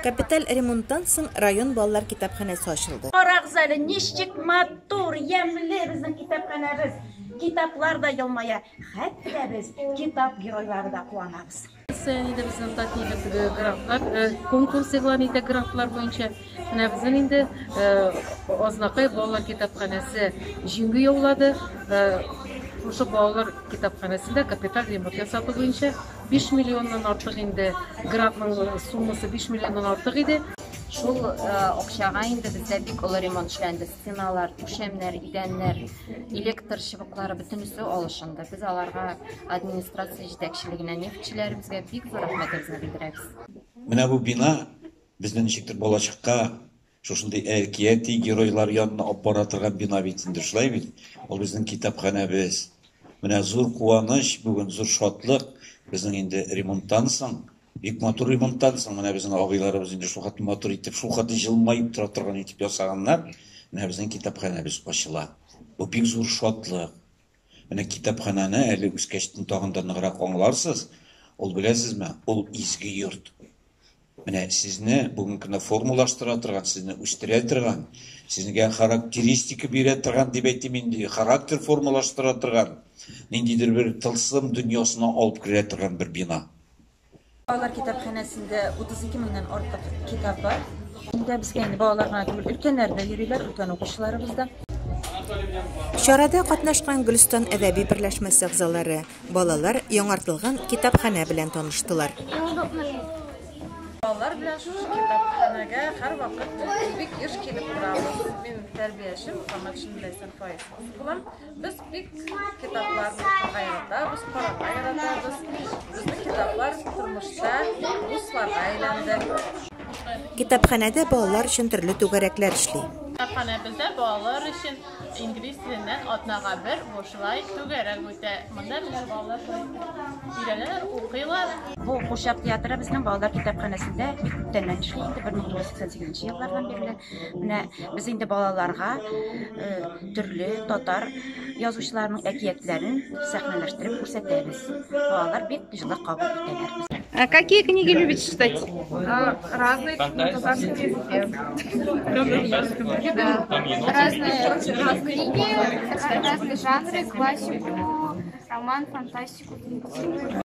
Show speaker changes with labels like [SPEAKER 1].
[SPEAKER 1] Капиталь ремонттан соң район балалар китапханәсе ачылды.
[SPEAKER 2] Карагыз әле, ничек матур, ямьле безнең китапханәбез. Китаплар да елмая, хәтта без, китап геройлары да куанабыз.
[SPEAKER 3] Сәен инде безнең Татнефть грантлар, конкурс игълан итә грантлар буенча. Менә безнең инде Азнакай балалар китапханәсе җиңү яулады. Шушы балалар китапханәсендә капиталь ремонт ясату буенча 5 миллионнан артык инде грантның суммасы 5 миллионнан артык иде.
[SPEAKER 4] Шул акчага инде бездә бик олы ремонт эшләнде. Стеналар, түшәмнәр, идәннәр, электр чыбыклары бөтенесе алышынды. Без аларга администрация җитәкчелегенә, нефтьчеләребезгә бик зур рәхмәтебезне белдерәбез.
[SPEAKER 5] Менә бу бина безне ничектер балачакка шушындый әкияти геройлар янына алып бара торган бина бит инде, шулай бит? Ул безнең китапханәбез. Менә зур куаныч, бүген зур шатлык. Безнең инде ремонттан соң, бик матур ремонттан соң, менә безнең абыйларыбыз инде шул хәтле матур итеп, шул хәтле җылмаеп тора торган итеп ясаганнар. Менә безнең китапханәбез ачыла. Бу бик зур шатлык. Менә китапханәне әле үскәчтен тагын да ныграк аңларсыз. Ул беләсезме? Ул изге йорт. Менә сезне бүгенге көндә формалаштыра торган, сезне үстерә торган, сезгә характеристика бирә торган дип әйтим инде, характер формалаштыра торган, ниндидер бер тылсым дөньясына алып керә торган бер бина.
[SPEAKER 6] Балалар китапханәсендә 32 меңнән артык китап бар. Инде безгә инде балалар гына түгел, өлкәннәр дә йөриләр, өлкән укучыларыбыз да.
[SPEAKER 1] Чарада катнашкан Гөлстан әдәби берләшмәсе әгъзалары, балалар яңартылган китапханә белән таныштылар.
[SPEAKER 7] Балалар белән шушы китапханәгә һәрвакыт бик еш килеп торабыз. Мин тәрбияче Мөхәммәтшин Ләйсән Фаиз кызы булам. Без бик китапларны укырга яратабыз, карарга яратабыз. Безнең китаплар тормышта дусларга әйләнде.
[SPEAKER 1] Китапханәдә балалар өчен төрле түгәрәкләр эшли.
[SPEAKER 8] Китапханәбездә балалар өчен инглиз теленнән атнага бер бушлай түгәрәк үтә. Монда менә балалар өйрәнәләр, укыйлар.
[SPEAKER 6] Бу курчак театры безнең балалар китапханәсендә бик күптәннән эшли инде, 1988 еллардан бирле. Менә без инде балаларга төрле татар язучыларының әкиятләрен сәхнәләштереп күрсәтәбез. Балалар бик җылы кабул итәләр.
[SPEAKER 7] А какие книги любите читать?
[SPEAKER 9] Разные на татарском языке.
[SPEAKER 7] Да.
[SPEAKER 9] Разные книги, разные жанры, классику, роман, фантастику, детективы.